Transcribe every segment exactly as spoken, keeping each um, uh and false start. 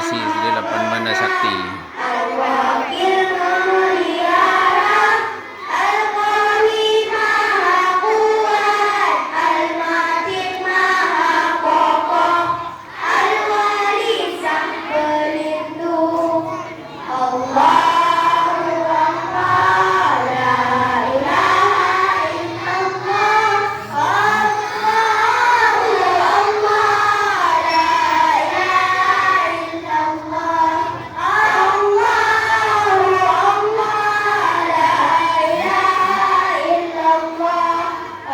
Di lapan banda sakti. Al-Wakil memelihara, Al-Qawi Maha Kuat, Al-Majid Maha Kokoh, Al-Wali Sang Pelindung. Allahu Akbar, la ilaha illallah. Allahu Akbar, la ilaha illallah. Allahu Akbar, la ilaha illallah.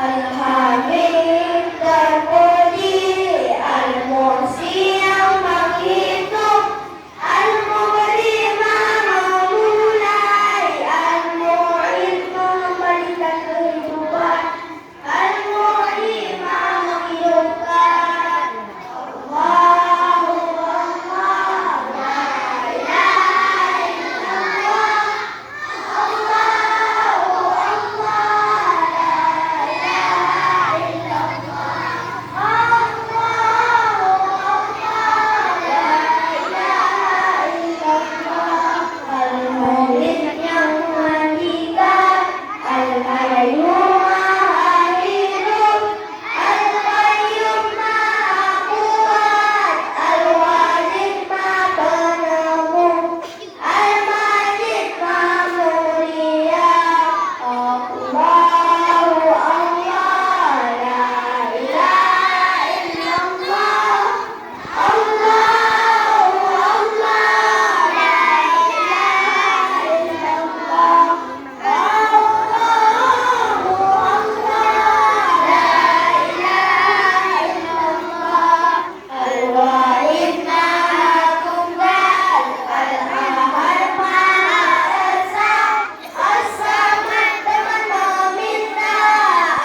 Al-Hamid terpuji, Al-Muhsi yang menghitung, Al-Mubdi Maha Memulai, Al-Mu'id mengembalikan kehidupan, Al-Muhyi Maha menghidupkan. Allahu Akbar, la ilaha illallah. Allahu Akbar, la ilaha illallah. Allahu Akbar, la ilaha illallah. Al-Mu'id yang memandikan, Al-Hayyu Maha Hidup, Al-Qayyum Maha Kuat, Al-Wajid Maha Peneguh, Al-Majid Maha Mulia. Allahu Akbar, la ilaha illallah. Allahu Akbar, la ilaha illallah. Allahu Akbar, la ilaha illallah. Al-Wahid Maha Tunggal, Al-Ahad Maha Esa, As-Samad teungoh meminta,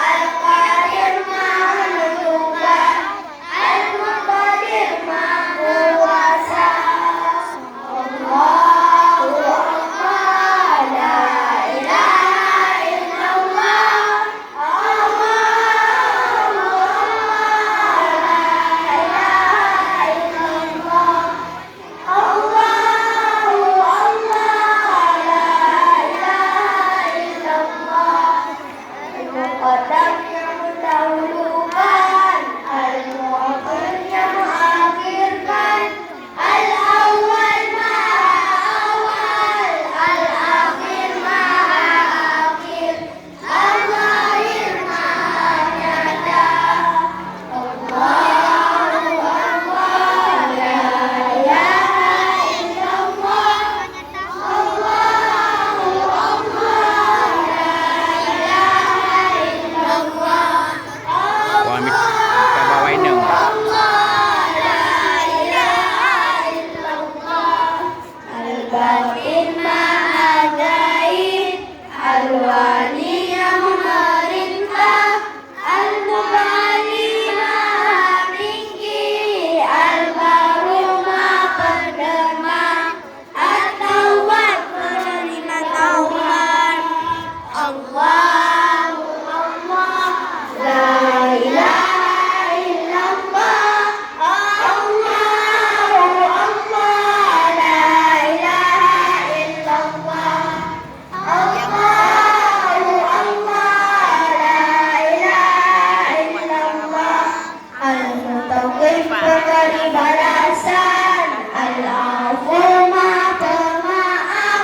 Al-Qadir Maha Menentukan, Al-Muqtadir Maha Kuasa. Allahu Akbar, la ilaha illallah. Allahu Akbar, la ilaha illallah. Allahu Akbar, la ilaha illallah. Al-Muqaddam yang mendahulukan, Al-Muakhir yang mengakhirkan, Al-Awwal Maha Awal, Al-Akhir Maha Akhir, Al-Zahir Maha Nyata. Allahu Akbar, la ilaha illallah. Allahu Akbar, la ilaha illallah. Wah, mik-, ka bawai neung. Allahu Akbar, la ilaha illallah. Al-Batin Maha Gaib, Al-Wali yang memerintah, Al-Muta'ali Maha Tinggi, Al-Barru Maha Penerima, At-Tawwab penerima taubat. Allahu Akbar, la ilaha illallah. Allahu Akbar, la ilaha illallah. Allahu Akbar, la ilaha illallah. Al-Muntaqim pemberi balasan, Al-Afu Maha Pemaaf,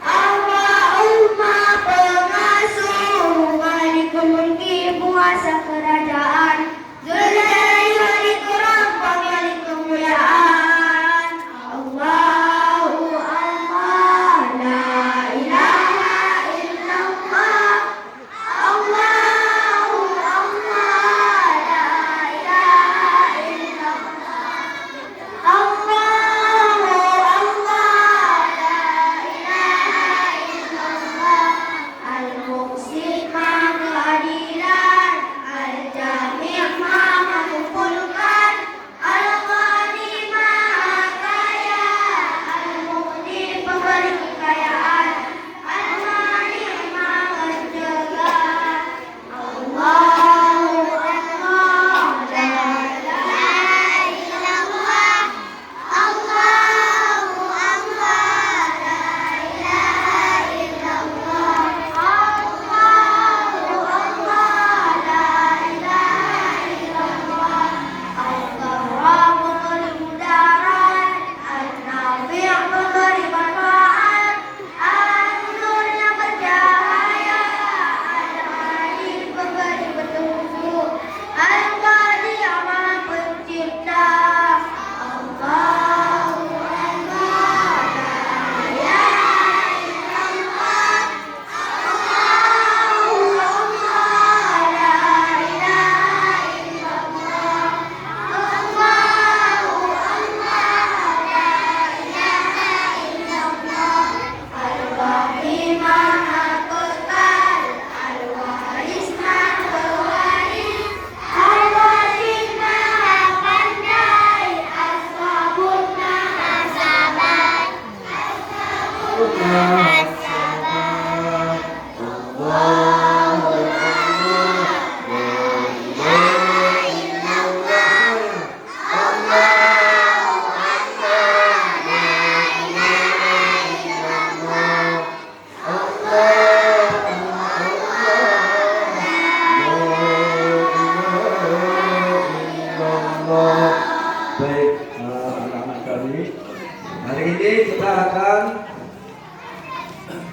Ar-Rauf Maha Pengasuh, Malikul Mulki penguasa kerajaan, Dzul Jalali wal Ikram pemilik kemuliaan. Allahu Allah, la ilaha illallah. Allahu Allah, la ilaha illallah. Allahu Allah, la ilaha illallah. Al-Muqsit Maha Keadilan, Al-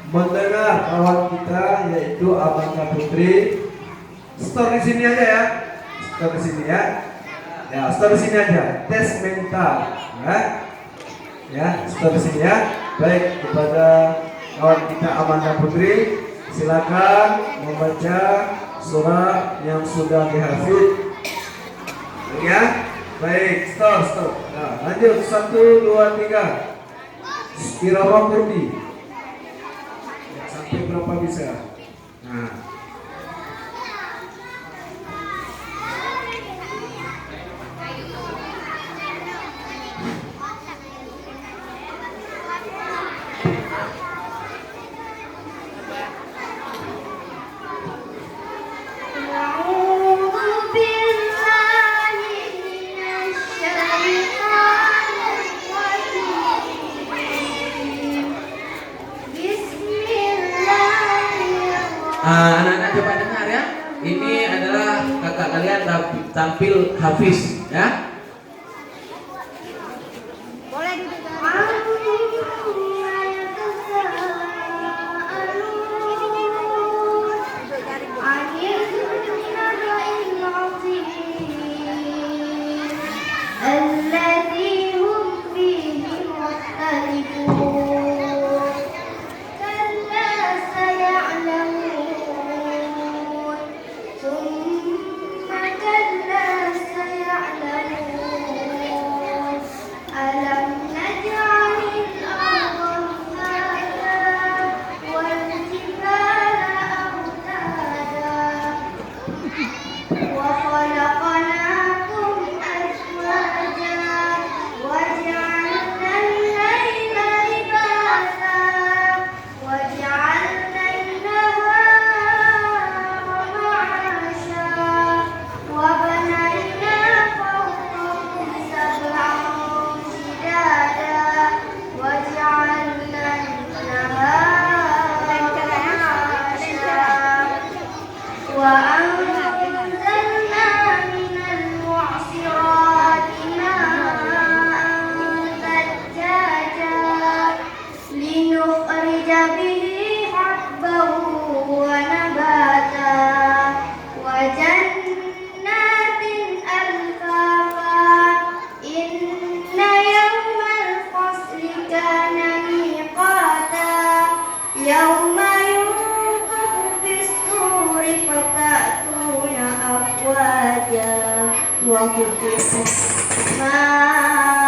Mendengar kawan kita yaitu Amanda Putri. Setor di sini aja ya. Setor di sini ya. Ya, setor di sini aja. Tes mental ya. Ya, setor di sini ya. Baik, kepada kawan kita Amanda Putri, silakan membaca surah yang sudah dihafid. Ya, baik, setor, setor. Nah, lanjut, satu, dua, tiga. Irama Kurdi. Ya, sampai berapa bisa? Nah. أعوذ بالله من الشيطان الرجيم. Bismillahirrahmanirrahim. Ah, anak-anak coba dengar ya. Ini adalah kakak kalian tam-, tampil Hafiz ya. عما يتساءلون. عن النبأ العظيم الذي هم فيه مختلفون. كلا سيعلمون. ثم كلا سيعلمون. ألم نجعل الأرض مهادا والجبال أوتادا وخلقناكم أزواجا وجعلنا الليل لباسا وجعلنا النهار معاشا وبنينا فوقكم سبعا شدادا وجعلنا النهار معاشا وأنزلنا من المعصرات ماء ثجاجا لنخرج به حبا ونباتا وجنات ألفافا. إن يوم الفصل كان ميقاتا. يوم ينفخ في الصور فتأتون أفواجا وفتحت السماء